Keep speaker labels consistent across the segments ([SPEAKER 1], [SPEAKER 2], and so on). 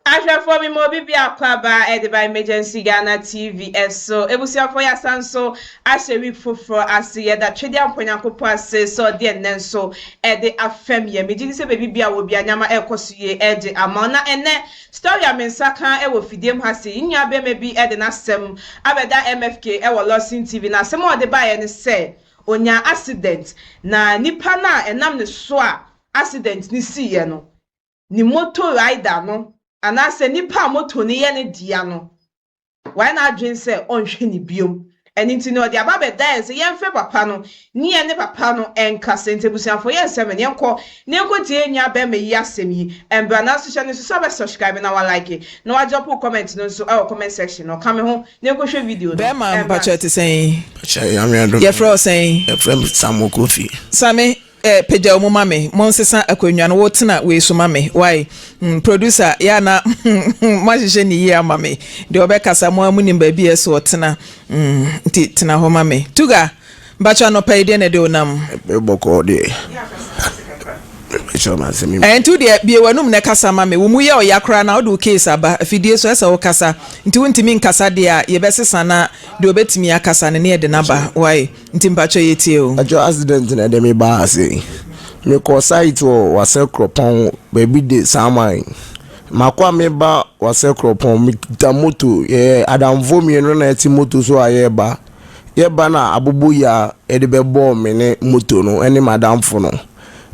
[SPEAKER 1] Ahwɛfoɔ mi ma obi bi akɔ aba ɛde ba Emergency Ghana TV ɛso. Ebusuafoɔ, yɛasan so ahyɛ week foforɔ ase. Yɛda Twedeɛ Mponyankopɔn ase sɛ ɔde ɛnnɛ nso ɛde afɛm yɛ. Megye di sɛ baabi bi a wɔ bi anyama ɛrekɔ so yie ɛde ama. Na ɛnnɛ story a me nsa ka ɛwɔ fidie mu ha se yi nua bɛrima bi ɛde n'asɛm abɛda MFK ɛwɔ Lawson TV, na asɛm a ɔde baeɛ ne sɛ onya accident, na nipa no a ɛnam ne so a accident ne siiɛ no, ne motor rider no anaasɛ nipa a moto no yɛ ne dea no, wayɛ n'adwene sɛ ɔnhwɛ ne biom. Ɛno nti no ɔde aba bɛda yɛn sɛ yɛmfrɛ papa no ne yɛn ne papa no ɛnkasa. Nti abusuafoɔ, yɛn nsɛm no, yɛnkɔ ne yɛnkɔ tie nua bɛrima yi asɛm yi mbra. Nanso hyɛ no nso sɛ ɔbɛ subscribe na wa like na wa drop comment no nso ɛwɔ comment section no. Ɔka me ho ne yɛnkɔhwɛ video no.
[SPEAKER 2] Bɛrima, mpakyɛ, te sɛn?
[SPEAKER 3] Pakyɛ, Nyame adom.
[SPEAKER 2] Yɛfrɛ wo sɛn?
[SPEAKER 3] Yɛfrɛ me Samuel Kofi.
[SPEAKER 2] Same, pagya wo mu ma me. Monsesa akonnwa no, wotena wei so ma me. Wai, producer yɛ na moahyehyɛ ne yie ama me deɛ. Ɔbɛkasa mo a monim baabi ɛ so ɔtena. Nti tena hɔ ma me. Tuga, mpakyɛ, anɔpa yi deɛ na ɛde wo nam?
[SPEAKER 3] Bɔkɔɔ deɛ. Pakyɛ, ma sɛ me.
[SPEAKER 2] Nti wodeɛ bie w'anum na ɛkasa ma me. Wo mu yɛ ɔya koraa na wode wo case aba afidie so, ɛsɛ wo kasa. Nti wontumi nkasa deɛ a, yɛbɛsesa na deɛ obɛtumi akasa no ne yɛde n'aba. Wai, nti mpakyɛ, yɛtie o.
[SPEAKER 3] Pakyɛ, accident na ɛde me baa ase. Mekɔ site wɔ Wasɛ Kuropɔn baabi de Saman. Makɔ a meba Wasɛ Kuropɔn, mekita moto. Yɛ adamfo mmienu na ɛte moto so a yɛreba. Yɛba na abobo yi a yɛde bɛbɔɔ me ne moto no ɛne m'adamfo no.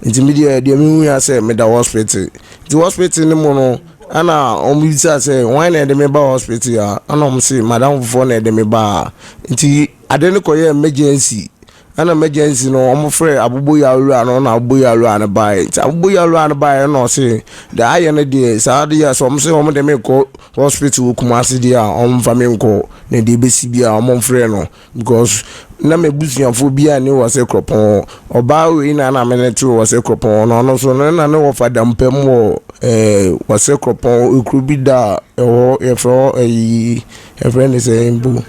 [SPEAKER 3] Nti me deɛ mehu ya sɛ meda hospital. Nti hospital no mu no, ɛna wɔn bisa sɛ wɔn na ɛde me ba hospital a, ɛna wɔn se madamfoɔ na ɛde me ba. Nti ade no kɔyɛ emergency, ɛna emergency no wɔn frɛ aboboyawura no, na aboboyawura no baeɛ. Nti aboboyawura no baeɛ na ɔse deɛ ayɛ no deɛ saa deɛ sɛ wɔn sɛ wɔn de me kɔ hospital wɔ Kumasi deɛ a, wɔn mfa me nkɔ, na deɛ ebesi bi a wɔn mfrɛ no, because na m'abusuafoɔ bi a ne wɔ sɛ Kuropɔn. Ɔbaa wei na me ne te wɔ sɛ Kuropɔn no, ɔno nso no na ne wɔfa dampam wɔ wɔ sɛ Kuropɔn ekuro bi da a ɛwɔ, yɛfrɛ hɔ ɛyi, yɛfrɛ ne sɛ mpo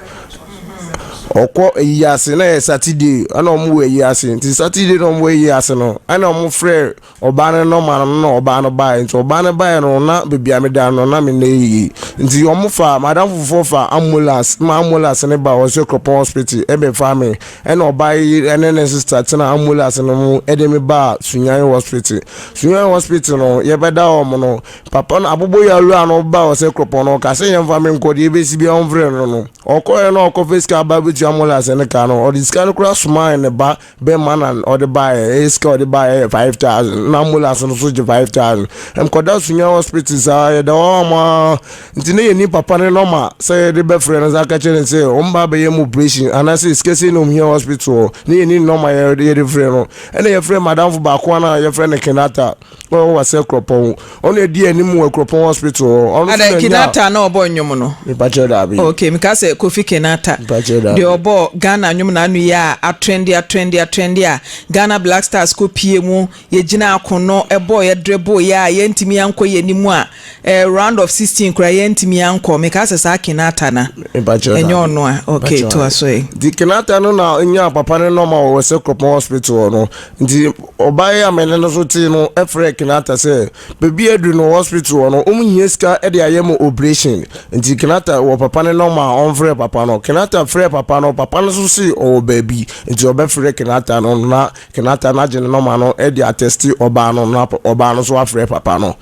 [SPEAKER 3] ɔkɔ ɛyi ase na yɛ Saturday, ɛna ɔmo wɔ ɛyi ase. Nti Saturday na ɔmo wɔ ɛyi ase no, ɛna ɔmo frɛ ɔbaa no nɔma no, na ɔbaa no baeɛ. Nti ɔbaa no baeɛ no, na beebi a meda no na me na yie. Nti ɔmo fa madam foforɔ fa ambulance ma ambulance ne ba wɔ sɛ Kuropɔn hospital ɛbɛfa me, ɛna ɔbaa yi ɛne ne sister tena ambulance no mu ɛde me ba Sunyani Hospital. Sunyani Hospital no, yɛbɛda wɔn no, papa no aboboyawura no ba wɔ sɛ Kuropɔn no, ɔka sɛ yɛmfa me nkɔ, deɛ ebesi bi ɔmfrɛ no no. Ɔkɔɛ no, ɔkɔfɛ sika aba bɛtua ambulance ne ka no, ɔde sika no kora somaa ne ba bɛma na ɔde baeɛ. Ɛyɛ sika ɔde baeɛ yɛ 5,000, na ambulance no so gye 5,000. Nkɔda Sunya Hospital saa, yɛda hɔ ama. Nti ne yɛni papa ne nɔma sɛ yɛde bɛfrɛ no sɛ aka kyerɛ no sɛ ɔmba bɛyɛ mu operation anaasɛ sika sei na ɔmhia hospital hɔ, ne yɛni nɔma yɛde frɛ no. Ɛna yɛfrɛ madamfo baako a na yɛfrɛ no Kenata, ɔwɔ Wasɛ Kuropɔn, ɔno adi anim wɔ Kuropɔn hospital hɔ. Ɔno nso
[SPEAKER 2] ada
[SPEAKER 3] na nya
[SPEAKER 2] Kinata na ɔbɔ nnwom no?
[SPEAKER 3] Mepakyɛ, daabi.
[SPEAKER 2] Ok, meka sɛ Kofi Kinata.
[SPEAKER 3] Mepakyɛ, daabi.
[SPEAKER 2] Deɛ ɔbɔ Ghana nnwom na ano yi a atrende atrende atrende a Ghana Black Stars kɔ pie mu, yɛgyina akono ɛbɔ, yɛdrɛbo yɛ a yɛntumi ankɔ yɛn anim a round of 16 koraa yɛntumi ankɔ. Meka sɛ saa Kinata na
[SPEAKER 3] Mepakyɛ,
[SPEAKER 2] ɛnyɛ
[SPEAKER 3] daabi.
[SPEAKER 2] ɔno a. Ok,
[SPEAKER 3] Mepakyɛ.
[SPEAKER 2] toa so yi.
[SPEAKER 3] Nti Kenata no na nya papa ne nɔma wɔ sɛ Kuropɔn hospital hɔ no. Nti ɔbaa yi a mene no so tee no ɛfrɛ Kenata sɛ baabi adu no hospital hɔ no, ɔmu hia sika de ayɛ mu operation. Nti Kenata wɔ papa ne nɔma a ɔmfrɛ papa no. Kenata frɛ papa no, papa no so se ɔwɔ baabi, nti ɔbɛfrɛ Kenata no na Kenata no agye ne nɔma no de atɛste ɔbaa no, na ɔbaa no so afrɛ papa no.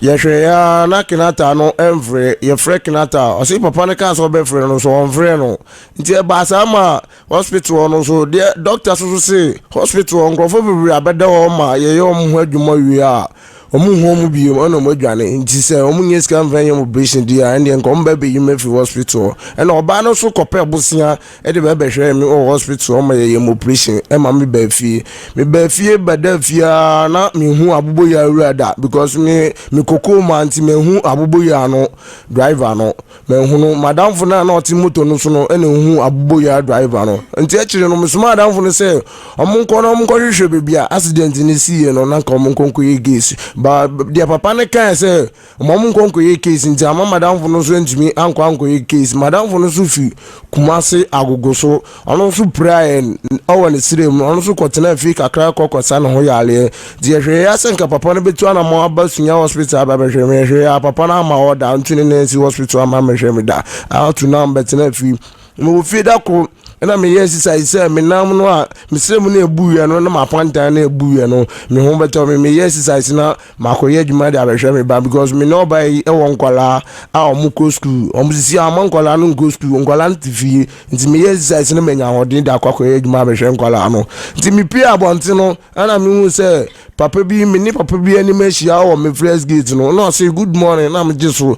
[SPEAKER 3] Yɛhwɛ ya na Kenata no ɛmfrɛ. Yɛfrɛ Kenata a, ɔse papa no kaa sɛ ɔbɛfrɛ no so ɔmfrɛ no. Nti ɛbaa saa ma hospital hɔ no nso deɛ, doctor so so se hospital hɔ nkurɔfoɔ bebree abɛda hɔ ma yɛyɛ wɔn ho adwuma wie a, wɔn hu wɔn bio ɛna wɔn adwane. Nti sɛ wɔn nyɛ sika mfa nyɛ operation di a, ɛndeɛ nka wɔn bɛ bɛyi mu afiri hospital hɔ. Ɛna ɔbaa no nso kɔpɛ bosea ɛde bɛ bɛhwɛ mi wɔ hospital hɔ ma yɛyɛ mu operation, ɛma mi baa fie. Mi baa fie bɛda fie a, na mi hu aboboyawura da, because mi koko ma nti mi hu aboboyaa no driver no. Mahunu madamfo no a na ɔte moto no so no, ɛna ehu aboboyaa driver no. Nti akyire no, mesoma adamfo no sɛ ɔmo nkɔ na ɔmo nkɔhwehwɛ baabi a accident no siiɛ no, na nka ɔmo nkɔ nkɔyɛ case. Ba deɛ papa no kae sɛ ma ɔmo nkɔ nkɔyɛ case nti ama madamfo no nso antumi ankɔ ankɔyɛ case. Madamfo no nso fi Kumase Agogo so, ɔno nso piraeɛ ɔwɔ ne serɛ mu, ɔno nso kɔtena fie kakra kɔ kɔsa ne ho yareɛ. Nti yɛhwɛeɛ ara sɛ nka papa no bɛtu anamɔn aba Sunya hospital aba bɛhwɛ me. Yɛhwɛeɛ a papa no amma ɔda, antu ne nan ansi hospital amma ammɛhwɛ me da. Ato no ambɛtena fie. Mewɔ fie da koro na meyɛ exercise sɛ me nam no a mesrɛ mu na ebuiɛ no na m'apantan na ebuiɛ no me ho bɛtɔ me. Meyɛ exercise na makɔyɛ adwuma de abɛhwɛ me ba because me ne ɔbaa yi wɔ nkwadaa a wɔn kɔ school. Wɔn sisi a wɔn nkwadaa no nkɔ school, nkwadaa no te fie. Nti meyɛ exercise na manya ahoɔden de akɔ akɔyɛ adwuma abɛhwɛ nkwadaa no. Nti mepie abɔnten no ɛna mehu sɛ papa bi me ne papa bi anim ahyia wɔ me fresh gate no na ɔse good morning na megye so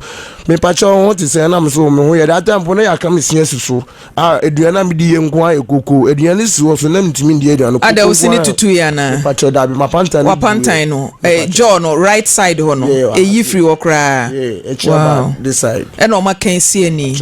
[SPEAKER 3] mepakyɛ wo ho te sɛ na me so me ho yɛ that time po na yɛaka me si asi so a aduane a medi yɛ nko ayɛ koko aduane si hɔ so na mentumi ndi aduane koko
[SPEAKER 2] ada wo si ne tutu yɛ anaa
[SPEAKER 3] mepakyɛ dabi mapantan no
[SPEAKER 2] wapantan no eh, jaw no right side hɔ no ɛyi firi hɔ koraa
[SPEAKER 3] wow this side
[SPEAKER 2] ɛna ɔma kan si ani.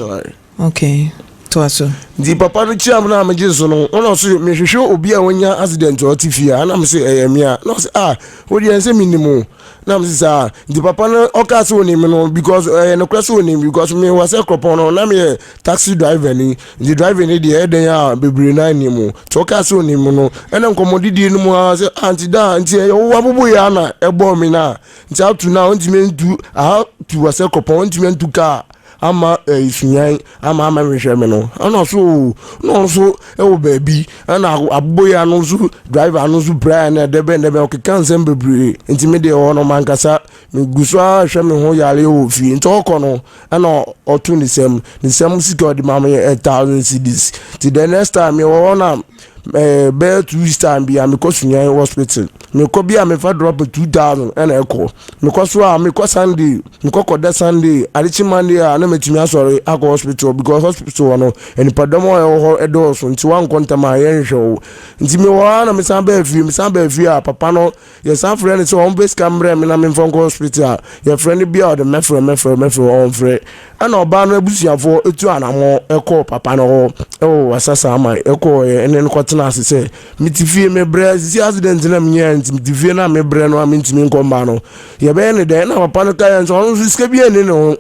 [SPEAKER 2] Okay, toa so.
[SPEAKER 3] Nti papa no kyia me na megye so no, ɔna ɔse mehwehwɛ obi a wanya accident a ɔte fie a, na mese ɛyɛ me a, na ɔse ah, wo deɛ nsɛ menim o, na mese saa. Nti papa no ɔkaa sɛ onim me no because ɛyɛ nokorɛ sɛ onim because me wɔ sɛ kuropɔn no na meyɛ taxi driver ni, nti driver ni deɛ ɛdɛn a bebree na nim o. Nti ɔkaa sɛ onim me no, ɛna nkɔmmɔdidie no mu ara sɛ ah nti daa nti ɛyɛ wo abobo yɛ a na ɛbɔɔ me no a, nti up to now ɔntumi ntu aha tu wɔ sɛ kuropɔn ɔntumi ntu kaa ama ɛyi sunyan ama ama mehwɛ me no ɛna ɔso oo na ɔno nso ɛwɔ baabi ɛna aboboya no nso driver no nso pira ɛna ɛdɛbɛn dɛbɛn ɔkeka nsɛm bebree nti me deɛ ɔwɔ no mankasa megu so ara hwɛ me ho yare wɔ fie nti ɔkɔ no ɛna ɔto ne sɛm ne sɛm sika ɔde ma me yɛ 1000 cedis. Nti the next time mewɔ hɔ na bɛyɛ 2 weeks time bi a mekɔ Sunyan hospital, mekɔ bi a mefa drop 2000 ɛna ɛkɔ. Mekɔ so a mekɔ Sunday, mekɔ kɔda Sunday, adekye Monday a na matumi asɔre akɔ hospital because hospital hɔ no nipadɔm a ɛwɔ hɔ ɛdɔɔso nti wankɔ ntɛm a yɛnhwehwɛ wo. Nti mewɔ hɔ a na mesan baa fie. Mesan baa fie a papa no yɛsan frɛ no sɛ ɔmpɛ sika mbrɛ me na memfa nkɔ hospital a yɛfrɛ no bi a ɔde mɛfrɛ mɛfrɛ mɛfrɛ ɔmfrɛ. Ɛna ɔbaa no abusuafoɔ ɛtu anammɔ ɛkɔɔ papa no hɔ ɛwɔ Wasasa ama ɛkɔɔ ɛne no kɔtena ase sɛ mete fie mebrɛ sisi accident na menyɛ nti mete fie na mebrɛ no a mentumi nkɔ mma no yɛbɛyɛ ne dɛn. Ɛna papa no ka yɛn sɛ ɔno nso sika bi ɛni ne ho,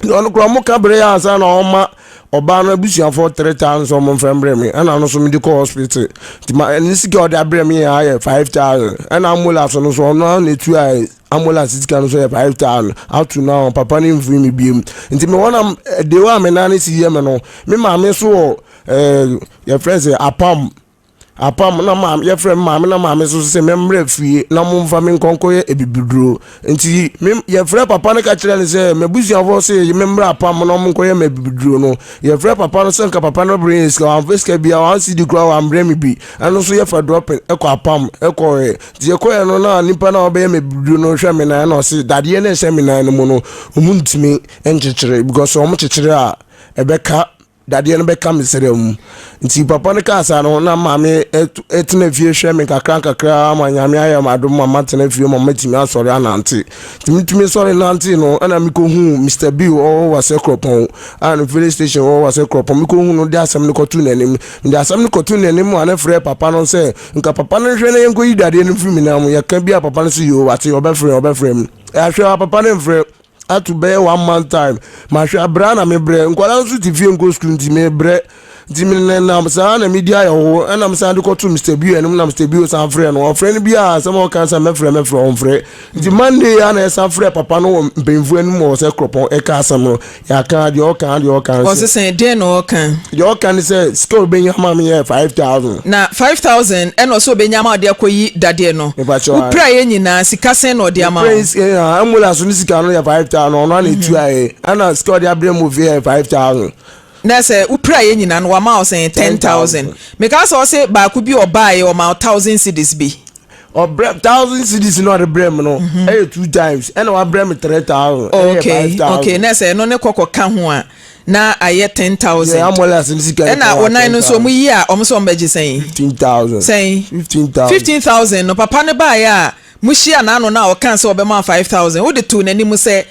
[SPEAKER 3] ɔno koraa ɔmo ka bere yɛ ansa na ɔma ɔbaa no abusuafoɔ 3000 sɛ ɔmo mfrɛ mbrɛ me ɛna ɔno nso mede kɔ hospital. Nti ma ɛne sika ɔde abrɛ me yɛ ayɛ 5000 ɛna ambulance no so ɔno ara na etu a ambulance sika no so yɛ 5000. Ato na papa no mfiri me biem. Nti me hɔ na deɛ a me nan si yɛ me no me maame so wɔ yɛfrɛ sɛ apam apam na maame yɛfrɛ me maame na maame nso sɛ memmrɛ fie na momfa me nkɔnkɔ yɛ abibiduro. Nti me yɛfrɛ papa no ka kyerɛ no sɛ m'abusuafoɔ sɛ memmrɛ apam na ɔmo nkɔyɛ me abibiduro no. Yɛfrɛ papa no sɛ nka papa no brɛ yɛ sika, wamfa sika bia, 1 cedi koraa wambrɛ me bi. Ɛno nso yɛfa dropping ɛkɔ apam ɛkɔɛ. Nti yɛkɔɛ no na nipa no a ɔbɛyɛ me abibiduro no hwɛ me nan na ɔse dadeɛ no ɛhyɛ me nan no mu no ɔmo ntumi nkyekyere because ɔmo kyekyere a ɛbɛka dadeɛ no bɛka me serɛ mu. Nti papa no kaa saa no na maame ɛtena fie hwɛ me kakra nkakra ama Nyame ayɛ ma adom ma matena fie ma matumi asɔre anante. Nti metumi sɔre nante no ɛna mekɔhu Mr Bill ɔwɔ Wasɛ Kuropɔn a no filling station ɔwɔ Wasɛ Kuropɔn. Mekɔhu no de asɛm no kɔto n'anim. Mede asɛm no kɔto n'anim a ne frɛ papa no sɛ nka papa no nhwɛ na yɛnkɔyi dadeɛ no mfiri me nam. Yɛka bi a papa no sɛ yoo wate, ɔbɛfrɛ ɔbɛfrɛ me. Ahwɛ a papa no mfrɛ ato bɛyɛ one month time. Mahwɛ abrɛ na mebrɛ, nkwadaa nso te fie nkɔ sukuu nti mebrɛ. Nti menenam saa na medi ayɛho ɛna mesan de kɔto Mr Bio anim na Mr Bio san frɛ no. Ɔfrɛ no bi a asɛm a ɔka sɛ mɛfrɛ mɛfrɛ ɔmfrɛ. Nti Monday a na yɛsan frɛ papa no wɔ mpanyinfoɔ anim wɔ sɛ kuropɔn ɛka asɛm no yɛaka deɛ ɔka deɛ ɔka
[SPEAKER 2] sɛ ɔsesɛn deɛ na ɔka
[SPEAKER 3] deɛ ɔka ne sɛ sika a ɔbɛnya ma me yɛ 5000.
[SPEAKER 2] Na 5000 ɛna ɔsɛ ɔbɛnya ma ɔde akɔyi dadeɛ no.
[SPEAKER 3] Mepakyɛw.
[SPEAKER 2] Wopira yɛ nyinaa sika sɛn na ɔde ama wo?
[SPEAKER 3] Ambulance no sika no yɛ 5000, ɔno ana etu ayɛ ɛna sika ɔde abrɛ mu fie yɛ 5000.
[SPEAKER 2] Na sɛ wopira yɛ nyinaa no wama wo sɛn? 10,000. Meka sɛ ɔse baako bi ɔbaeɛ ɔma wo 1000 cedis bi.
[SPEAKER 3] Ɔbrɛ 1000 cedis na ɔde brɛ mu no ɛyɛ two times ɛna wabrɛ mi 3000 ɛyɛ 5000.
[SPEAKER 2] Okay, na sɛ ɛno ne kɔkɔ ka ho a na ayɛ 10,000.
[SPEAKER 3] Yɛ ambulance no sika.
[SPEAKER 2] Ɛna wo nan no nso ɔmo yi a ɔmo sɛ ɔmo bɛgye sɛn?
[SPEAKER 3] 15,000.
[SPEAKER 2] Sɛn?
[SPEAKER 3] 15,000.
[SPEAKER 2] 15,000 no papa ne baeɛ a muhyia n'ano na ɔka sɛ ɔbɛma 5000 wode too n'anim sɛ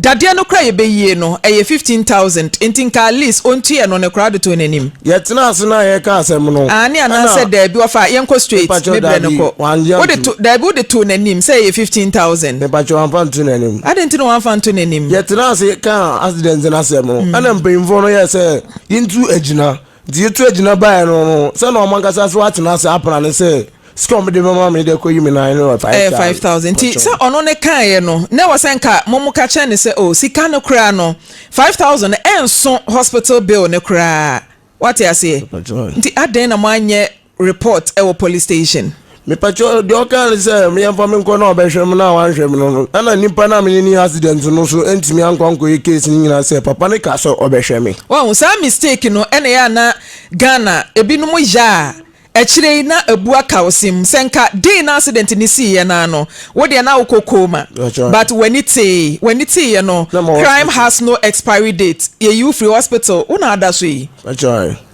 [SPEAKER 2] Dadeɛ no koraa yɛbɛyie no ɛyɛ 15,000 nti nka at least ɔntua ɛno no koraa de too n'anim.
[SPEAKER 3] Yɛtenaa ase na yɛreka asɛm no
[SPEAKER 2] Aane anaasɛ
[SPEAKER 3] ɛna.
[SPEAKER 2] daabi ɔfa yɛnkɔ straight
[SPEAKER 3] Mepakyɛw
[SPEAKER 2] me berɛ no
[SPEAKER 3] daabi
[SPEAKER 2] kɔ.
[SPEAKER 3] wangye
[SPEAKER 2] Wode
[SPEAKER 3] antom.
[SPEAKER 2] to daabi wode too n'anim sɛ ɛyɛ 15,000.
[SPEAKER 3] Mepakyɛw wamfa anto n'anim.
[SPEAKER 2] Adɛn nti na wamfa anto n'anim?
[SPEAKER 3] Yɛtenaa ase kaa accident no asɛm no ɛna mpanyinfoɔ no yɛɛ sɛ yɛntu agyina nti yɛtu agyina baeɛ no no sɛna wɔn ankasa so atena ase apra no sɛ Sika a wɔde bɛma me de akɔyi me nan no yɛ
[SPEAKER 2] Ɛyɛ 5000. Nti sɛ ɔno ne kaeɛ no, na ɛwɔ sɛ nka mo mo ka kyerɛ no sɛ oh sika no koraa no, 5000 no ɛnso hospital bill no koraa. Wate aseɛ? Nti adɛn na moanyɛ report wɔ police station?
[SPEAKER 3] Mepakyɛ deɛ ɔkaa ne sɛ yɛmfa me nkɔ na ɔbɛhwɛ me na wanhwɛ me no no, ɛna nipa no a me ne ne accident no nso ntumi ankɔ ankɔyɛ case no nyinaa sɛ papa no kaa sɛ ɔbɛhwɛ me.
[SPEAKER 2] Wahu, saa mistake no ɛna ɛyɛ a na Ghana ebinom yɛ a Akyire yi na abu aka wo sem. Sɛ nka day na accident no siiɛ no ara no, wo deɛ na wokɔ coma. But w'ani tee. W'ani teeɛ no, crime has no expiry date. Yɛyi wo firi hospital, wo na ada so yi.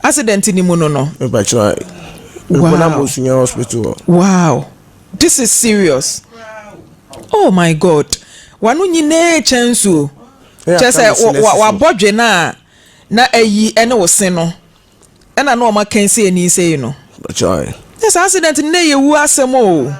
[SPEAKER 2] Accident no mu no no. Wow. Wow. This is serious. Oh my God. W'ano nyinaa kyɛ nsuo. Kyɛ sɛ w'abɔdwe no a na ayi ne wo se no. Ɛna na ɔma kɛn sei ani sei no. Nyɛ saa accident no na ɛyɛ wu asɛm o.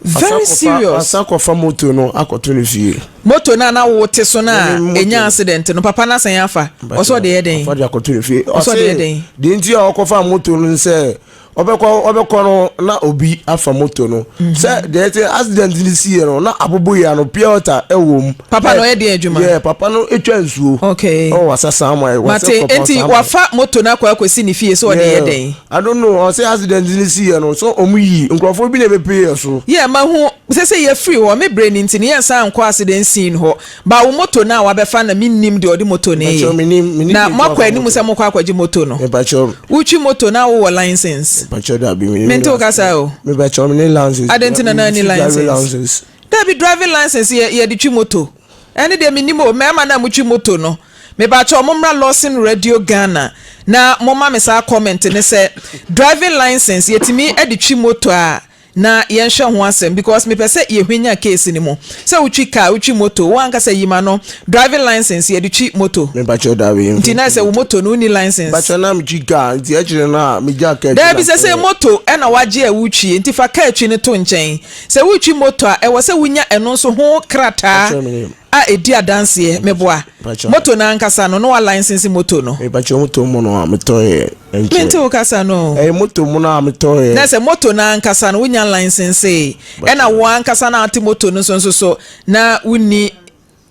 [SPEAKER 2] Very serious.
[SPEAKER 3] Asa kɔfa moto no akɔto ne fie.
[SPEAKER 2] Moto no a na wo te so no a ɛnya accident no papa no asan afa. Ɔsɛ ɔde yɛ dɛn?
[SPEAKER 3] Ɔfa de akɔto ne fie.
[SPEAKER 2] Ɔsɛ ɔde yɛ dɛn?
[SPEAKER 3] Deɛ nti a ɔkɔfa moto no sɛ Ɔbɛkɔ ɔbɛkɔ no na obi afa moto no. Mhm. Sɛ deɛ ɛte accident no siiɛ no na aboboyia no pure water ɛwɔ mu.
[SPEAKER 2] Papa no ɔyɛ deɛ adwuma.
[SPEAKER 3] Yeah, papa no etwa nsuo.
[SPEAKER 2] Okay.
[SPEAKER 3] Ɔwɔ wasa saa ma
[SPEAKER 2] wasa kɔpɔ saa ma. Mate nti wafa moto no akɔ akɔsi ne fie so ɔde yɛ dɛn?
[SPEAKER 3] I don't know ɔsɛ accident no siiɛ no so ɔmo yi nkurɔfoɔ bi na ɛbɛpie yɛ so.
[SPEAKER 2] Yeah mahu sɛ sɛ yɛfiri hɔ me brɛ no nti no yɛnsan nkɔ accident scene hɔ Ba wo moto no a wabɛfa na mennim deɛ ɔde moto no reyɛ. Na moakɔ anim sɛ mokɔ akɔgye moto no. Wotwi moto na wowɔ license? Mente wo kasa o. Adɛn nti na na nni license? Dabi driving license yɛ yɛde twi moto. Ɛne deɛ mennim o mmarima no a motwi moto no. Mepakyɛw mommra Lawson Radio Ghana na momma me saa comment no sɛ driving license yɛtumi de twi moto a Na yɛnhwɛ ho asɛm because mepɛ sɛ yɛhwanya case no mu. Sɛ wotwi car, wotwi moto, wo ankasa yi ma no driving license yɛde twi moto.
[SPEAKER 3] Mepakyɛw dabi.
[SPEAKER 2] Nti na sɛ wo moto no wonni license.
[SPEAKER 3] Mepakyɛw na metwi car nti akyire no a megyaa car twi na.
[SPEAKER 2] Dabi sɛsɛi moto na wagye a wotwi nti fa car twi no to nkyɛn. Sɛ wotwi moto a ɛwɔ sɛ wonya ɛno nso ho krataa a ɛdi adanseɛ, meboa? Moto no ankasa no, na wa license moto no?
[SPEAKER 3] Mepakyɛw moto mono a metɔeɛ nkyɛ.
[SPEAKER 2] Mente wo kasa no o.
[SPEAKER 3] Ɛyɛ moto mono a metɔeɛ.
[SPEAKER 2] Na sɛ moto no ankasa no wonya licensee, ɛna wo ankasa na wote moto no so nso so na wonni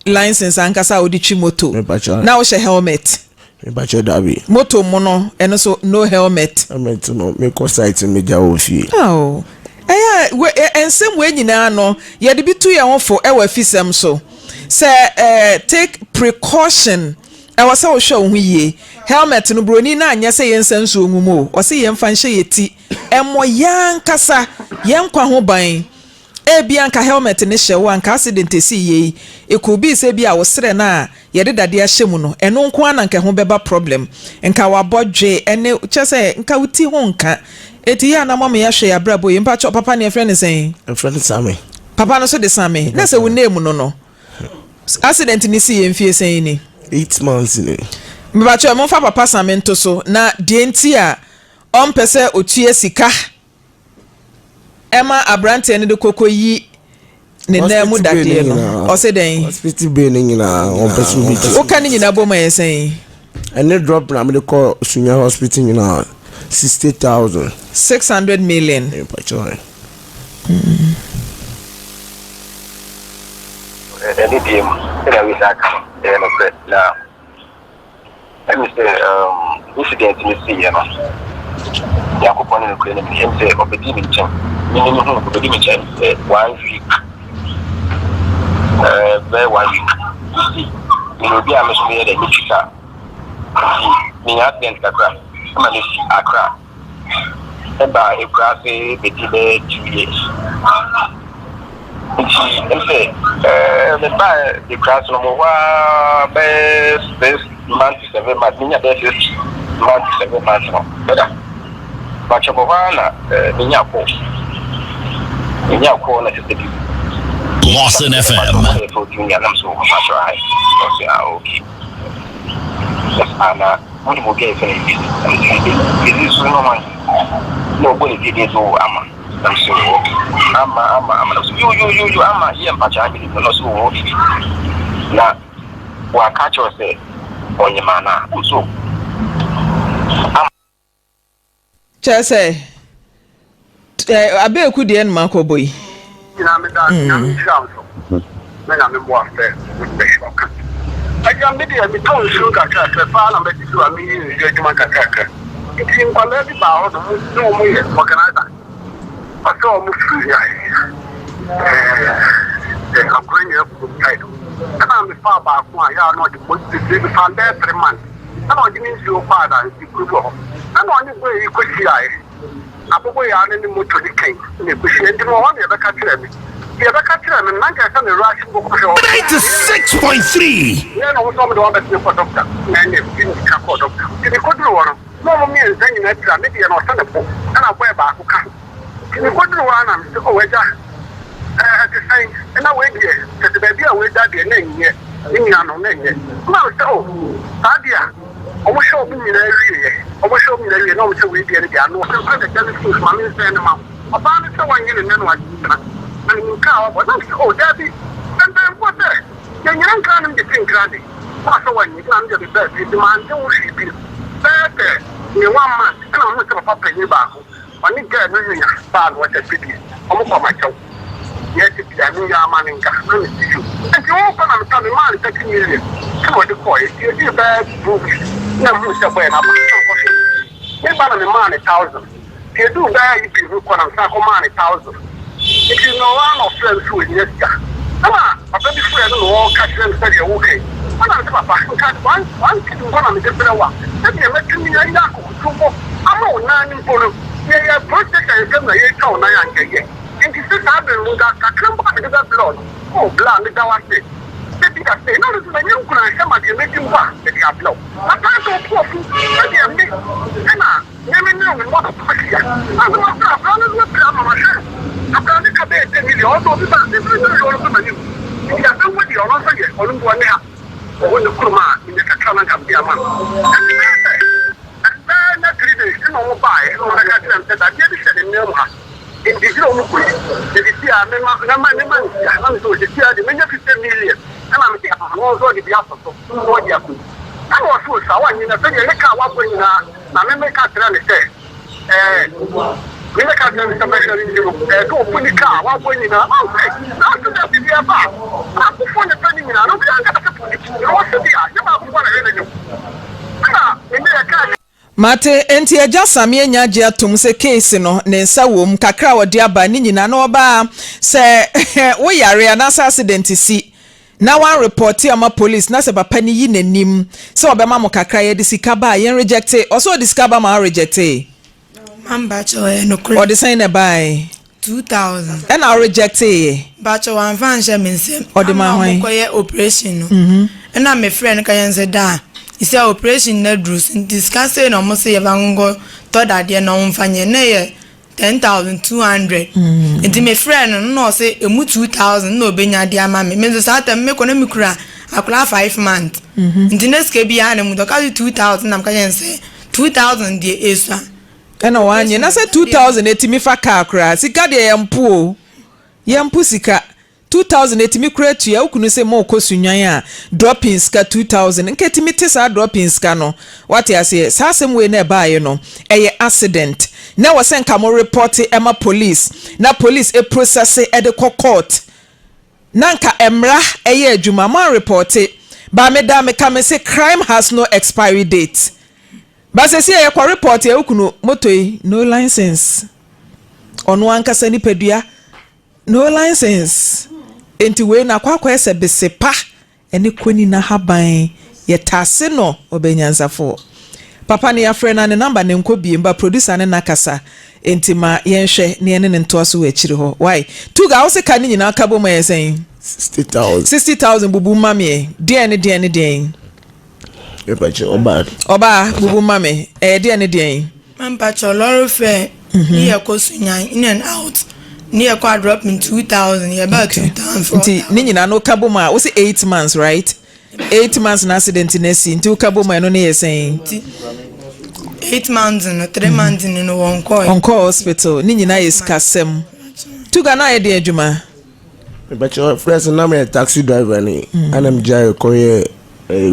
[SPEAKER 2] license ankasa a wode twi moto, na wohyɛ helmet.
[SPEAKER 3] Mepakyɛw dabi.
[SPEAKER 2] Moto mono ɛno so no helmet.
[SPEAKER 3] Helmet no mekɔ site no megya wɔ fie.
[SPEAKER 2] Aww ɛyɛ a we ɛ nsɛm wei nyinaa no yɛde bi tu yɛn ho fo ɛwɔ afisɛm so sɛ ɛɛ take precaution ɛwɔ sɛ wohwɛ wo ho yie helmet no broni no anyɛ sɛ yɛnsa nsuo ngu mu o ɔse yɛmfa nhyɛ yɛ ti ɛmmɔ yɛn ankasa yɛn nkwa ho ban. Ebia anka helmet no hyɛ wo a, anka accident a esii yɛ yi, it could be sɛ ebia wo serɛ no a yɛde dadeɛ ahyɛ mu no, ɛno nko ara na anka ɛho bɛba problem. Nka w'abɔdwe ɛne, kyerɛ sɛ, nka wo ti ho nka. Enti yɛ a na moama yɛahwɛ yɛn abrabɔ yie. Mpakyɛw, papa no yɛfrɛ no sɛn?
[SPEAKER 3] Yɛfrɛ no Same.
[SPEAKER 2] Papa no nso de Same. Na sɛ wo name no no, accident no sii yɛ mfie sɛn ni?
[SPEAKER 3] 8 months ni.
[SPEAKER 2] Mepakyɛw, momfa papa Same nto so, na deɛ nti a ɔmpɛ sɛ ɔtua sika ɛma aberanteɛ no de kɔkɔ yi ne nan mu dadeɛ no ɔse dɛn?
[SPEAKER 3] Hospital bill no nyinaa wɔn pɛ so bi gye.
[SPEAKER 2] Woka ne nyinaa bom ɛyɛ sɛn?
[SPEAKER 3] Ɛne drop na mede kɔ Sunya hospital nyinaa 60,000.
[SPEAKER 2] 600 million.
[SPEAKER 3] Mpakyɛw.
[SPEAKER 4] Ɛne deɛ mu sɛdeɛ wei aka no ɛyɛ nokorɛ na Ɛne sɛ um, incident no siiɛ no, Nyankopɔn ne nokorɛ nim no, ɛne sɛ ɔbɛdii me nkyɛn, me ne mehu ɔbɛdi me nkyɛn sɛ one week, uh, bɛyɛ one week, nti meyɛ obi a me so meyɛ dɛ metwi kaa, nti menya accident kakra, ɛma mesi Accra, ɛbaa Akuraase bɛdi bɛyɛ 2 years. Nti ɛm sɛ ɛɛ mebaa Akuraase no mo hɔ ara bɛyɛ 6 months 7 months, menya bɛyɛ 6 months 7 months no bɛda bakyɛ bɔ hɔ ara na ɛɛ menya call, menya call na sɛ bi.
[SPEAKER 5] Lawson FM.
[SPEAKER 4] Yɛfrɛ Junior nam so mpakyɛ ae. Ɔse ah okay. Yes ah na wonim obi a yɛfrɛ no Lizzy? Na mese eh Lizzy nso no hwan? Na ɔbɔ ne din din so Ama. Na mese oh okay. Ama Ama Ama na mese yo yo yo yo Ama yɛ mpakyɛ ae menim no. Na ɔse oh okay. Na waka akyerɛ wo sɛ ɔnyem anaa? Na mese oh Ama.
[SPEAKER 2] Kyerɛ sɛ, abeeku deɛ na makɔbɔ yi.
[SPEAKER 6] Nyinaa meda ase Nyame nhyira wo nso na Nyame mmoa sɛ wode bɛhyɛ ɔka. Agya me deɛ metɔ nsuo nkakrakra paa na madi so a meyɛ nsuo adwuma nkakrakra nti nkwadaa bi baa hɔ nom na wɔn yɛ organizer ɔsɛ wɔn firi ɛɛ akora nyina kurom side ɛna mefaa baako a yɛ a na ɔde mefaa bɛyɛ 3 months ɛna ɔde ne nsuo kɔ adansi kuro bi wɔ hɔ, ɛna ɔne boy yi kɔhyiaeɛ. Aboboyaa no ne moto no kan na ɛkɔhyia, nti mewɔ hɔ na yɛbɛka kyerɛɛ me. Nti yɛbɛka kyerɛɛ me no, na nka ɛsɛ me rush mpo kɔhwɛ hɔ.
[SPEAKER 5] 96.3.
[SPEAKER 6] Yɛɛ na wɔn nso wɔde wɔn abɛsene kɔ dɔkta, na ɛnna mede mmirika kɔɔ dɔkta. Nti mekɔduruu hɔ no, na wɔn mmiɛnsa nyinaa pira, me deɛ no ɔsɛ ne bo, ɛna boy baako ka ho. Nti mekɔduruu hɔ ara na mese, oh agya, ɛɛ ɛte sɛn? Ɛna wei deɛ, kyerɛ sɛ baabi a wei da deɛ na ɛnyɛ, me nua no na ɛnyɛ. Ɛna mese, oh saa deɛ a, wɔhwɛ wɔn nyinaa wieeɛ, wɔhwɛ wɔn nyinaa wieeɛ na wɔn sɛ wei deɛ no deɛ ano ɔden paa na agya no sii so ma mensɛn no ma wo. Ɔbaa no sɛ wɔnyɛ no nnɛ na wagyina, na menim kaa a wabɔ. Na mese, oh daabi, sɛ mpanimfoɔ sɛ yɛnyina nkra no mede te nkra de, na sɛ wɔnyɛ, ɛna me deɛ mebaa fie nti mante ho hwee bio. Bɛyɛ sɛ ne one month ɛna mehuu sɛ papa panyin baako Ɔne girl no nua baa no ɔkyɛ fidie ɔmo kɔ makyɛw yɛ te bia me nyaa ma no nka na me si yo nti wo kɔ na me ta me maa no 30 million ɛna ɔde kɔɔ yɛ nti ɛdii bɛyɛ 2 weeks na me huu sɛ boy no aba na me kɔ hwɛ no fie me ba na me maa no thousand nti ɛduu bɛyɛ yi bi ho kɔ na me san kɔ maa no thousand nti na ɔwɔ na ɔfrɛ me sɛ ɔhia sika ɛna papa bi frɛ no na ɔka kyerɛ me sɛdeɛ woka yi ɛna me sɛ papa nka one one cedi mpo na mede brɛ wo a sɛdeɛ mɛtumi anya akokotuo mpo ama wo nan no mpo no, yɛyɛ project a yɛsɛm na yɛretwa wo nan a anka ɛyɛ. Nti sɛ saa bere no nka kakra mpo a mede bɛbrɛ wo no, oh bla, meda wo ase. Sɛ bi a sei, na ɔno nso manya nkuranhyɛ ma deɛ mɛdi mpo a mede abrɛ wo. Matae sɛ wo bo afu sɛdeɛ me na me me ne wo mmɔ ahyia. Nanso mafrɛ akwadaa no nso apira ama mahwɛ no. Akwadaa no ka bɛyɛ 10 million, ɔno nso obi ba, me nso me million nso m'anim. Nti asɛm wɔ deɛ ɔno nso yɛ, ɔno mpo ɔnne ha. Ɔwɔ ne kurom a menya kakra na anka mede ama no. Ɛnti bɛyɛ sɛ ɛbɛyɛ na 3 days ɛna ɔmo baeɛ ɛna ɔmo bɛka kyerɛ me sɛ dadeɛ bi hyɛ ne nan mu ha nti gyina ɔmo kɔyi na sisi a mema mɛma mema no sika na mesɛ sisi a deɛ menya 50 million ɛna mede ama no nso ɔde bi asɔ so na ɔde akɔyi ɛna ɔse osa wanye na sɛdeɛ ne kaa wabɔ nyinaa na me meka kyerɛ ne sɛ ɛɛ me meka kyerɛ ne sɛ mɛhwɛ no nti no ɛɛ sɛ ɔbu ne kaa wabɔ nyinaa na ɔsɛ na ɔsɛ dɛ bibi ɛba a baakofoɔ ne pɛ ne nyinaa na obi anka sɛ polisi na ɔsɛ bi a nyɛ baakofoɔ na ɛyɛ n'anim ɛna me ne yɛkaa.
[SPEAKER 2] Mate, enti Agya Sammy anya agye atom sɛ case no, ne nsa wom, kakra a ɔde aba ne nyinaa, na ɔbaa, sɛ wo yare anaasɛ accident si na wan report ama police na sɛ papa no yi n'anim sɛ ɔbɛma mo kakra, yɛde sika ba a, yɛn rejecte, ɔsɛ ɔde sika ba ma wo rejecte?
[SPEAKER 7] Mpakyɛw, ɛyɛ nokorɛ.
[SPEAKER 2] Ɔde sɛn na ɛbae?
[SPEAKER 7] 2000.
[SPEAKER 2] Ɛna wo rejecte yɛ?
[SPEAKER 7] Mpakyɛw, wamfa anhyɛ me nsam.
[SPEAKER 2] Ɔde maa hwan?
[SPEAKER 7] Ama ɔmokɔyɛ operation no. Ɛna mefrɛ no ka kyerɛ no sɛ daa, sɛ operation no aduru so nti sika sei na ɔmo se yɛfa nkɔ tɔ dadeɛ na ɔmfa nyɛ na ɛyɛ 10,200. Nti mefrɛ no na ɔse emu 2000 na obenya de ama me. Me nso saa time mekɔ na mekura akwadaa 5 months. Nti na sika biara na mu dɔ ɔka se 2000 na meka kyerɛ no sɛ 2000 deɛ esua.
[SPEAKER 2] Ɛna wanye na sɛ 2000 etimi fa kaa koraa, sika deɛ yɛmpo o, yɛmpo sika. 2000 etimi kora tua wo kunu sɛ mo kɔ Sunyani a dropping sika 2000 nka etimi te saa dropping sika no, wate aseɛ? Saa asɛm wei na ɛbaeɛ no, ɛyɛ accident na ɛwɔ sɛ nka mo report ɛma police na police e process ɛde kɔ court na nka mmara ɛyɛ adwuma. Mo an report ba me da meka me se crime has no expiry date ba sɛ si yɛkɔ report yɛ wo kunu moto yi, no license, ɔno ankasa nipadua, no license, nti wei na akɔ akɔyɛ sɛ besepa ɛne kɔni n'ahaban yɛtaase no. Ɔbɛnyansafoɔ papa ne yɛafrɛ no a ne number ne nkɔ biem ba producer ne nakasa, nti ma yɛnhwɛ ne yɛne ne ntoa so wɔ akyiri hɔ. Wai tuga wo se ka ne nyinaa ka bɔ mu ɛyɛ sɛn?
[SPEAKER 3] 60,000.
[SPEAKER 2] 60,000, bubu ma me, deɛn ne deɛn ne deɛn?
[SPEAKER 3] Mepakyɛ, ɔbaa.
[SPEAKER 2] Ɔbaa, bubu ma me, ɛyɛ deɛn ne deɛn?
[SPEAKER 7] Mpakyɛw, lorry fare ne yɛ kɔ Sunyani in and out. Ne yɛkɔ a dropping 2000, yɛbaa 2000.
[SPEAKER 2] Nti ne nyinaa no woka bom a, wose 8 months, right? 8 months na accident no asi, nti woka bom a, ɛno ne yɛ sɛn?
[SPEAKER 7] Nti 8 months no, 3 months no wɔn kɔɛ.
[SPEAKER 2] Ɔnkɔ hospital, ne nyinaa yɛ sikasɛm. Tuga na ayɛ den adwuma?
[SPEAKER 3] Mepakyɛw, first na meyɛ taxi driver ni, ɛna megyae kɔyɛ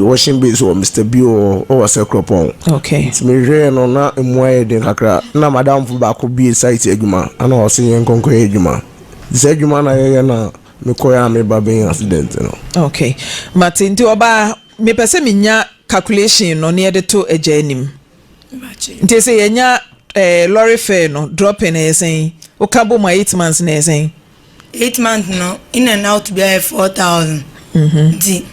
[SPEAKER 3] washing base wɔ Mr B wɔ sɛ Kuropɔn. Nti mehwɛɛ no na emu ayɛ den kakra, na madamfo baako bie site adwuma, ana ɔse yɛn nkɔnkɔyɛ adwuma. Nti sɛ adwuma na yɛyɛ na mekɔyɛ a meba bɛyɛ accident no.
[SPEAKER 2] Okay, mate. Nti ɔbaa, mepɛ sɛ menya calculation no ne yɛde to agya anim. Nti sɛ yɛnya lorry fare no, dropping ɛyɛ sɛn? Woka bɔ mu a, 8 months na ɛyɛ sɛn?
[SPEAKER 7] 8 months no, in and out bi ayɛ 4000, nti.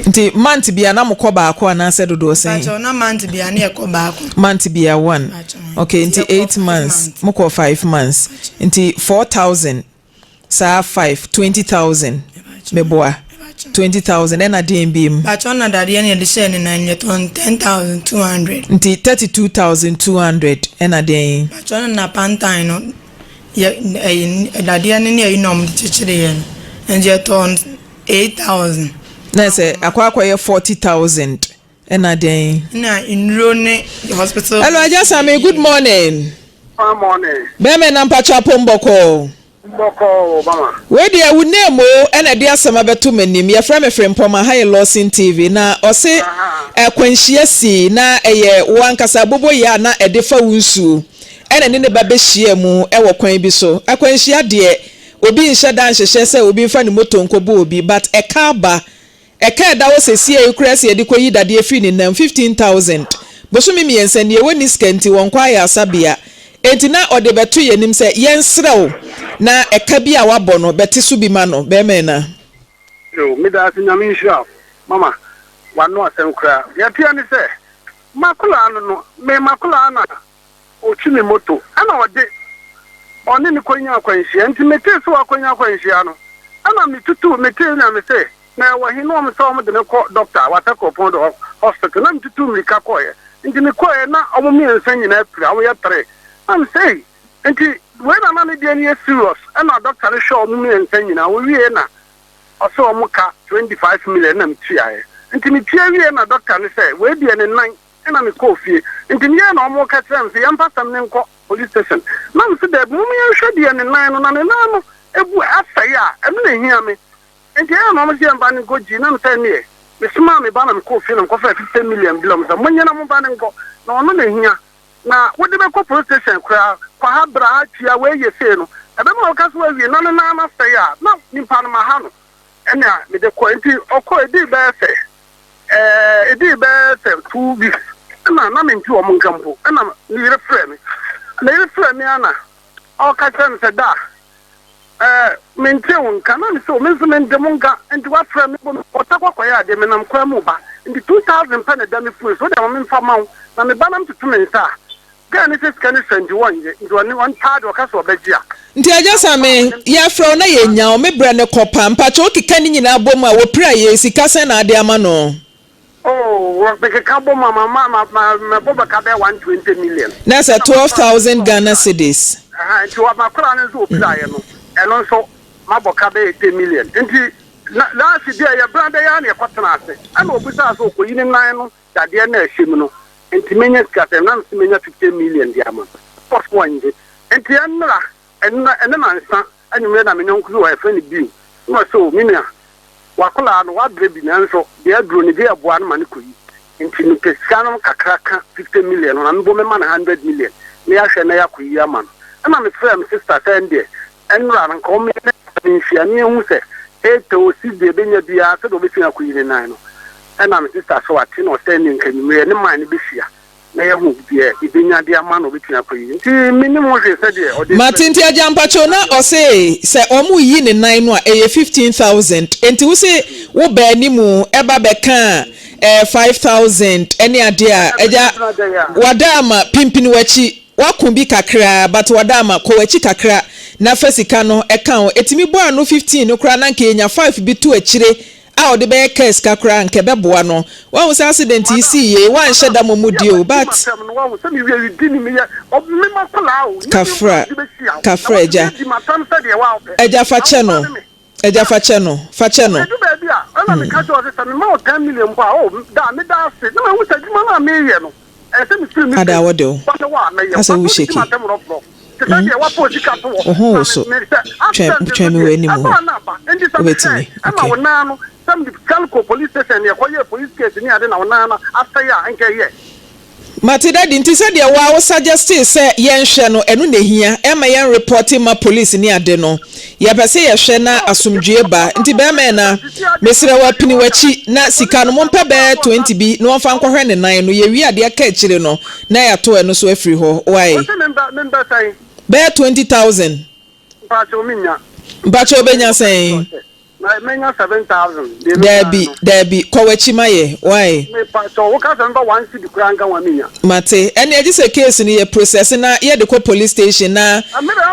[SPEAKER 2] Nti month bia na mokɔ baako anaasɛ dodoɔ sɛn?
[SPEAKER 7] Pakyɛw, na month bia ne yɛkɔ baako.
[SPEAKER 2] Month bia one.
[SPEAKER 7] Pakyɛw.
[SPEAKER 2] Okay, nti
[SPEAKER 7] Nti yɛkɔ
[SPEAKER 2] 8
[SPEAKER 7] 5
[SPEAKER 2] months.
[SPEAKER 7] Months.
[SPEAKER 2] Mokɔ 5 months, nti 4000 saa 5, 20,000, meboa? 20,000, ɛna deɛn bi mu?
[SPEAKER 7] Pakyɛw, na dadeɛ no yɛde hyɛɛ ne nan, yɛtɔn 10,200.
[SPEAKER 2] Nti 32,200, ɛna deɛn?
[SPEAKER 7] Pakyɛw, no na pantan no yɛ ɛyi dadeɛ no ne ɛyi na ɔmo de kyekyere yɛ no, nti yɛtɔn 8000.
[SPEAKER 2] Na sɛ akɔyɛ 40,000, ɛna deɛn?
[SPEAKER 7] Na nnuro ne hospital.
[SPEAKER 2] Hello, Agya Sami, good morning.
[SPEAKER 6] Fine morning.
[SPEAKER 2] Bɛrima na mpatwa pom bɔkɔɔ?
[SPEAKER 6] Bɔkɔɔ, Obama.
[SPEAKER 2] Wei deɛ, wo name o, ɛna ɛde asɛm abɛto m'anim. Yɛfrɛ me Frempɔma, ha yɛ Lawson TV, na ɔse ɛkwanhyia si na ɛyɛ wo ankasa bobo yɛ a na ɛde fa wo nsuo, ɛna ne ba bɛhyia mu ɛwɔ kwan bi so. Akwanhyia deɛ, obi nhyɛ da nhyehyɛ sɛ obi nfa ne moto nkɔbɔ obi, but ɛka aba, ɛka ɛda hɔ sɛsie yi kura sɛ yɛde kɔyi dadeɛ firi ne nam 15,000 bosome 3 nie, wɔnni sika nti wɔn kɔ ayɛ asabea. Enti na ɔde bɛto yɛn anim sɛ yɛnsrɛ wo na ɛka bi a wabɔ no bɛte so bi ma no, bɛrima na.
[SPEAKER 6] Yo, meda ase, Nyame nhyira wo. Mama, wano asɛm koraa. Yɛteɛ ne sɛ, makolaa no, me makolaa na ɔtwi me moto, ɛna ɔde ɔne ne kɔnya akwanhyia. Nti metee sɛ wakɔnya akwanhyia no, ɛna metutu metee na me sɛ, na ɛwɔ he? Na ɔmo sɛ ɔmo de me kɔ doctor Wasa Kuropɔn de hospital, na metutu mmirika kɔɔɛ. Nti mekɔɛ na ɔmo mmiɛnsa nyinaa pira, ɔmo yɛ tere. Na me sɛ, "Ei, nti wei na na ne deɛ no yɛ serious." Ɛna doctor no hwɛ ɔmo mmiɛnsa nyinaa, wɔwie na ɔsɛ ɔmo ka 25 million, na metuaeɛ. Nti metua wie na doctor no sɛ wei deɛ ne nan, ɛna mekɔɔ fie. Nti meyɛ na ɔmo ka kyerɛ me sɛ yɛmfa sɛm ne nkɔ police station, na me sɛ daabi, mom yɛnhwɛ deɛ ne nan no, na ne nan no ebu asɛe a, ɛno na ehia me. Nti ɛyɛ na ɔmo sɛ yɛmfa ne nkɔ gyi, na me sɛ neɛ mesomaa me ba na mekɔɔ fie na mekɔfɛ 50 million bi la ɔmo sɛ monyɛ na momfa ne nkɔ, na ɔno na ehia na wode bɛkɔ police station koraa, kɔ ha bra ha tua wei yɛ sei no, ɛbɛma wɔka so awie na ne nan no asɛe a, na nipa no ma ha no, ɛna mede kɔ. Nti ɔkɔ, edii bɛyɛ sɛ 2 weeks, ɛna na mente wɔn nka mpo, ɛna ne yere frɛ me, ne yere frɛ me, ana ɔka kyerɛ me sɛ da mente wo nka, na me sɛ me nso mente mo nka. Nti wafrɛ me bɔ ɔta kɔkɔyɛ adeɛ, menam kwan mu ba, nti 2000 pɛ na ɛda me fue so, wode ama memfa ma wo na me ba nam toto me nsa a gaa ne sɛ sika no sɛ, nti wɔnyɛ, nti ɔne ɔntaa de ɔka sɛ ɔbɛgye a.
[SPEAKER 2] Nti Agya Same, yɛfrɛ wo na yɛnya wo, me brɛ ne kɔ pa. Mpakyɛ, wokeka ne nyinaa bɔ mu a, wɔpira yɛ sika sɛn na ade ama no?
[SPEAKER 6] Oh, mekeka bɔ mu a, ma ma ma ma mɛbɔ bɛka bɛyɛ 120 million.
[SPEAKER 2] Na sɛ 12,000 Ghana cedis.
[SPEAKER 6] Ɛhɛn, nti makora no nso opiraeɛ no, ɛno nso mabɔ ka bɛyɛ 10 million. Nti na laasi deɛ yɛ brada yɛ a na yɛkɔtena ase, ɛna obisaa sɛ ɔkɔyi ne nan no dadeɛ na ɛhyɛ mu no, nti menya sika sɛ nam sɛ menya 50 million de ama pɔs wɔngye. Nti ɛnnora ɛnna ɛne nansa anwummerɛ na me nyɔnko bi wɔ, yɛfrɛ no Bill, na ɔsɛ o, me nua, wakolaa no wabrɛ bi, nanso deɛ aduro no deɛ ɛboa no ma no kɔyi, nti mepɛ sika no kakra ka 50 million no na mebɔ mema no 100 million na yɛahwɛ na yɛakɔyi ama no. Ɛna mefrɛ me sister sɛ ɛndeɛ ɛnnora no nka ɔmo ne nhyia ne yɛhu sɛ ɛtɛ osi deɛ ɛbɛnya biara sɛdeɛ ɔbɛtumi akɔyi ne nan no. Ɛna me sister sɛ wate, na ɔsɛ ne nka nwummerɛ ne man no bɛhyia na yɛhu deɛ ɛbɛnya de ama no, ɔbɛtumi akɔyi. Nti menim ho hwee sɛdeɛ ɔde.
[SPEAKER 2] Mate. Nti agya, mpakyɛw, na ɔse sɛ ɔmo yi ne nan no a, ɛyɛ 15,000, nti wo se wo baa mu ɛba bɛka 5000 ɛne adeɛ a, agya, wada ama pimpini w'akyi, wako bi kakra, but wada ama kɔ w'akyi kakra na fa sika no ɛka ho, ɛtumi bɔ ano 15 no koraa na nka yɛnya 5 bi to akyire. a ɔde bɛyɛ kaa sika koraa anka ɛbɛboa no. Wahu sɛ accident yi sii yei, woanhyɛ da mmɔ mu
[SPEAKER 6] Madam,
[SPEAKER 2] di o, but.
[SPEAKER 6] yɛ ma wahu sɛ me wie di ni meyɛ me ma kɔlaa o, nyɛ me
[SPEAKER 2] Kafra,
[SPEAKER 6] nko na bɛhyia wo. Na
[SPEAKER 2] kafra
[SPEAKER 6] watumi
[SPEAKER 2] agya.
[SPEAKER 6] adi m'atam sɛdeɛ wa wopɛ.
[SPEAKER 2] Agya fa
[SPEAKER 6] Na
[SPEAKER 2] kyɛ
[SPEAKER 6] wo ba
[SPEAKER 2] no,
[SPEAKER 6] ne me.
[SPEAKER 2] agya fa kyɛ no, fa kyɛ no.
[SPEAKER 6] Ɛdu baabi a, ɛna meka kyerɛ wo sɛ sɛ mema wo 10 million mpo a, oh, da, meda ase. Na mahu sɛ adwuma no a meyɛ no, ɛsɛ sɛ mefiri me
[SPEAKER 2] Ada
[SPEAKER 6] pɛ mu.
[SPEAKER 2] wɔde wo.
[SPEAKER 6] Ba ne wo a, mɛyɛ.
[SPEAKER 2] Asɛ
[SPEAKER 6] But
[SPEAKER 2] wo
[SPEAKER 6] wode di
[SPEAKER 2] shake.
[SPEAKER 6] m'atɛm rɔforɔ. Te sɛ deɛ woafa osika to hɔ
[SPEAKER 2] Wo ho
[SPEAKER 6] na
[SPEAKER 2] woso.
[SPEAKER 6] me, me sɛ
[SPEAKER 2] Twɛn,
[SPEAKER 6] accident nso
[SPEAKER 2] twɛn me
[SPEAKER 6] deɛ,
[SPEAKER 2] wɔ anim
[SPEAKER 6] ɛba
[SPEAKER 2] hɔ.
[SPEAKER 6] a na aba. Enti sɛ mehwɛe,
[SPEAKER 2] Wobɛtumi,
[SPEAKER 6] ɛma
[SPEAKER 2] okay.
[SPEAKER 6] wo nan no, sɛ mede sika no kɔɔ police station ne yɛkɔyɛɛ police case ne ade na wo nan no asɛe a, anka ɛyɛ.
[SPEAKER 2] Mate daddy, nti sɛdeɛ woa wo suggestee sɛ yɛnhwɛ no ɛno na ɛhia, ɛmma yɛn report mma police ne ade no, yɛpɛ sɛ yɛhwɛ na asomdwie ba, nti bɛɛma ɛna, mesrɛ wo apini wakyi na sika no mompɛ bɛyɛ 20 bi na wɔmfa nkɔhwɛ ne nan no, yɛwie a deɛ ɛka akyire no na yɛato ɛno so afiri hɔ, wai?
[SPEAKER 6] Wose membɛ, membɛ sɛn?
[SPEAKER 2] Bɛyɛ 20,000.
[SPEAKER 6] Mpakyɛw mennya.
[SPEAKER 2] Mpakyɛw wobɛnya sɛn?
[SPEAKER 6] Menya 7,000. Deɛ menya
[SPEAKER 2] Daabi,
[SPEAKER 6] no.
[SPEAKER 2] daabi, kɔ w'akyi ma yɛ, wai?
[SPEAKER 6] Mepakyɛw, woka sɛ memfa one cedi koraa nka ho a menya.
[SPEAKER 2] Mate. Ɛnneɛ gye sɛ case no yɛ process na yɛde kɔ police station na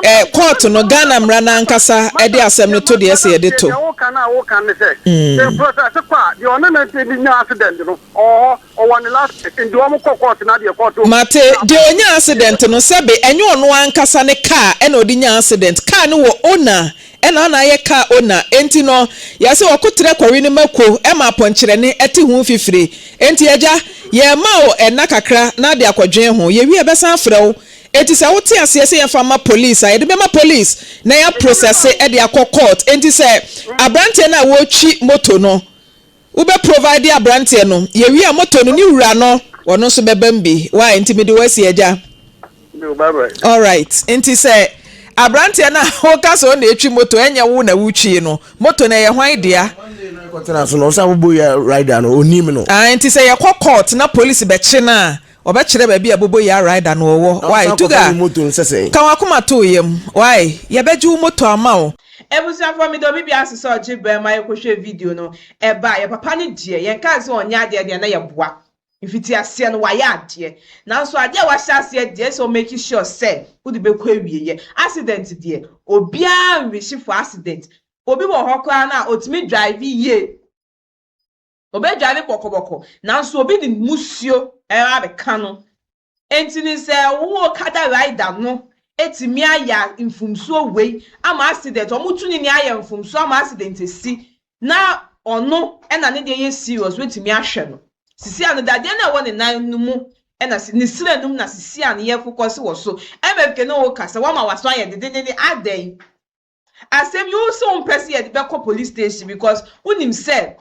[SPEAKER 2] eh, court no, Ghana mmara no ankasa de asɛm no to deɛ ɛsɛ yɛde to.
[SPEAKER 6] Deɛ woka no a woka ne sɛ, sɛ process kɔ a, deɛ ɔne no de nya accident no, ɔwɔ hɔ, ɔwɔ ne license, nti wɔn kɔ court na deɛ court.
[SPEAKER 2] Mate. Deɛ ɔnya accident no, sɛbe ɛnyɛ ɔno ankasa ne car ɛna ɔde nya accident. Car no wɔ owner Ɛna na ayɛ car owner enti no yɛse ɔko trɛ kɔwe no mako ma apɔnkyerɛne ɛte ho fifire enti agya yɛma wo ɛna kakra na ade akɔdwen ho yɛwie a yɛbɛsan afrɛ wo enti sɛ wote aseɛ sɛ yɛmfa mma police a yɛde bɛma police na yɛ processe de akɔ court enti sɛ abranteɛ no a wɔretwi moto no Wo bɛ provide abranteɛ no, yɛwie a motor no ne wura no ɔno nso bɛbam bi, why nti mede wo asi agya. Alright, nti sɛ abranteɛ no a woka sɛ ɔna ɛtwi motor ɛnyɛ wo na wotwie no, motor no ɛyɛ hwan dea?
[SPEAKER 3] Kɔtena so no, ɔsɛ aboboyaa rider no, onim no.
[SPEAKER 2] Ah, nti sɛ yɛkɔ court na police bɛkye no a, ɔbɛkyerɛ baabi a aboboyaa rider no ɔwɔ, why? Tuga, ka w'akoma to wo yam, why? Yɛbɛgye wo motor ama wo.
[SPEAKER 1] Abusuafoɔ meda obi biara ase sɛ ɔgye berɛ ma yɛkɔhwɛ video no ɛbaa yɛ papa no deɛ yɛnkaa sɛ ɔnyɛ adeɛ deɛ na yɛboa mfitiaseɛ no wayɛ adeɛ nanso adeɛ a wahyɛ aseɛ deɛ sɛ ɔmake sure sɛ wode bɛkɔ awieɛ. Accident deɛ obiara nwish for accident, obi wɔ hɔ koraa no a ɔtumi drive yie, Ɔbɛdware bɔkɔbɔkɔ, nanso obi de musuo reba abɛka no. Enti no sɛ wo okada rider no atumi ayɛ mfomsoɔ wei ama accident, wɔn tu no ni ayɛ mfomsoɔ ama accident asi, na ɔno na ne deɛ yɛ serious, woatumi ahwɛ no. Sisi ano dadeɛ no a ɛwɔ ne nan no mu na ne srɛ no mu na sisi ano yɛfokɔse wɔ so. MFK ne wo kasa, woama w'aso ayɛ dedendenden, adɛn? Asɛm yi wo se wo mpɛ sɛ yɛde bɛkɔ police station because wo nim sɛ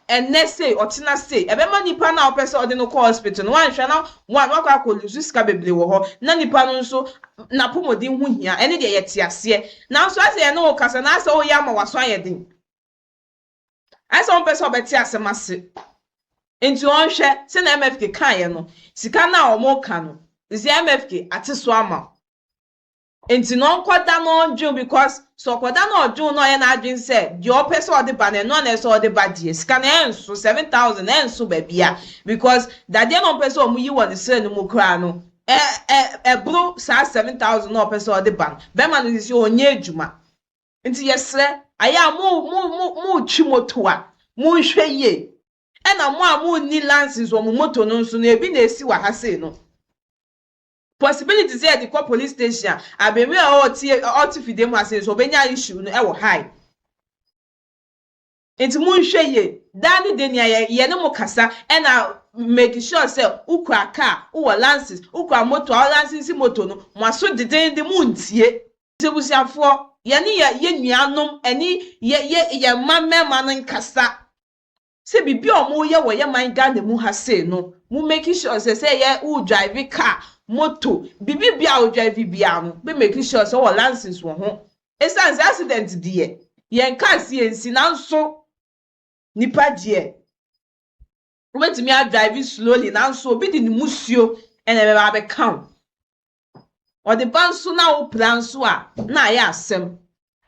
[SPEAKER 1] ɛnɛ sei ɔkyena sei ɛbɛma nipa no a wopɛ sɛ ɔde no kɔ hospital no wanhwɛ na one wakɔ akɔ lose sika bebree wɔ hɔ na nipa no nso n'apɔmuden ho hia, ɛne deɛ yɛte aseɛ, nanso asɛ yɛne wo kasa na asɛ woyɛ ama w'aso ayɛ den, ayɛ sɛ wompɛ sɛ ɔbɛte asɛm ase, nti ɔnhwɛ sɛnea MFK kaeɛ no, sika no a wɔka no sisi MFK ate so ama wo. Nti no ɔnkɔda na ɔndwen because sɛ ɔkɔda na ɔdwen na ɔyɛ n'adwen sɛ deɛ ɔpɛ sɛ ɔde ba no ɛno ara na ɛsɛ sɛ ɔde ba deɛ sika no ɛnso 7000 ɛnso baabia because dadeɛ na ɔmpɛ sɛ ɔmo yi wɔ ne srɛ no mu koraa no ɛ ɛ ɛboro saa 7000 na ɔpɛ sɛ ɔde ba no. Bɛrima no sisi ɔnyɛ adwuma nti yɛsrɛ ayɛ a mo mo mo mo twi moto a monhwɛ yie, ɛna mo a monni license wɔ mo moto no nso no ebi na esi wɔ ha sei no. Possibility sɛ yɛde kɔ police station a, abɛɛmua a ɔte ɔte fidie mu ase nso ɔbɛnya issue no ɛwɔ high. Nti monhwɛ yie. Daa ne da nia yɛ yɛne mo kasa ɛna make sure sɛ wokura car, wowɔ license, wokura motor a wo license motor no, mo aso dedenden montie. Nti abusuafoɔ, yɛne yɛ yɛ nuanom ɛne yɛ yɛ yɛn mma mmarima no nkasa. Sɛ biribi a ɔmo yɛ wɔ yɛ man Ghana mu ha sei no, mo make sure sɛ sɛ yɛ wo drive car, moto, biribi bia a wo drive biaa no, bɛ make sure sɛ wowɔ license wɔ ho. Ɛsiane sɛ accident deɛ, yɛn kaa si yɛnsi, nanso nipa deɛ, wobɛtumi a drive slowly nanso obi de ne musuo ɛna ɛbɛba abɛka wo. Ɔde ba nso na wo pira nso a, na ayɛ asɛm.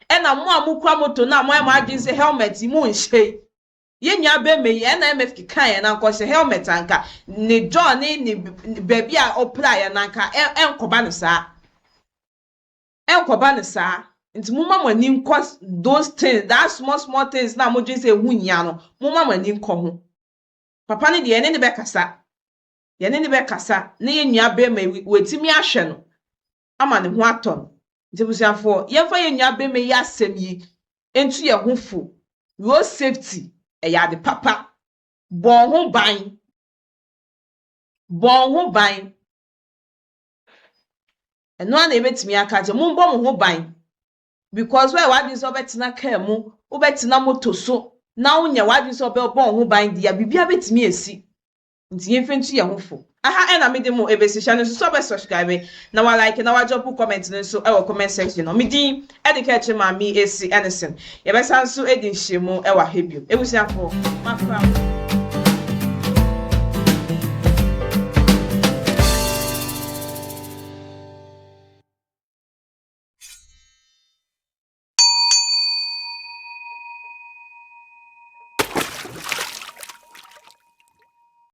[SPEAKER 1] Ɛna mo a mokura moto no a moayɛ mo adwene sɛ helmet yi monhyɛ yi, yɛn nua bɛrima yi ɛna MF kekaeɛ no anka ɔhyɛ helmet anka ne jaw ne ne baabi a ɔpiraeɛ no anka ɛnkɔba no saa. Ɛnkɔba no saa. Nti momma mo ani nkɔ those things, that small small things na modwen sɛ ɛho nhia no, momma mo ani nkɔ ho. Papa no deɛ yɛne no bɛkasa, yɛne no bɛkasa na yɛn nua bɛrima yi watumi ahwɛ no ama ne ho atɔ no. Nti abusuafoɔ, yɛmfa yɛn nua bɛrima yi asɛm yi ntu yɛn ho fo. Road safety ɛyɛ ade papa. Bɔ wo ho ban. Bɔ wo ho ban. Ɛno ara na yɛbɛtumi aka akyerɛ mombɔ mo ho ban because woayɛ w'adwene sɛ wobɛtena kaa mu, wobɛtena moto so na wonyɛ w'adwene sɛ wobɛbɔ wo ho ban deɛ a, biribiara bɛtumi asi. Nti yɛmfa ntu yɛn ho fo. Aha ɛna mede mo ɛbɛsi hyɛ no nso sɛ wobɛ subscribe na wa like na wa drop comment no nso ɛwɔ comment section no. Me din ɛde Kɛkyere Maame Esi Ɛnesen. Yɛbɛsan nso adi nhyiamu ɛwɔ ha bio. Abusuafoɔ, makra mo.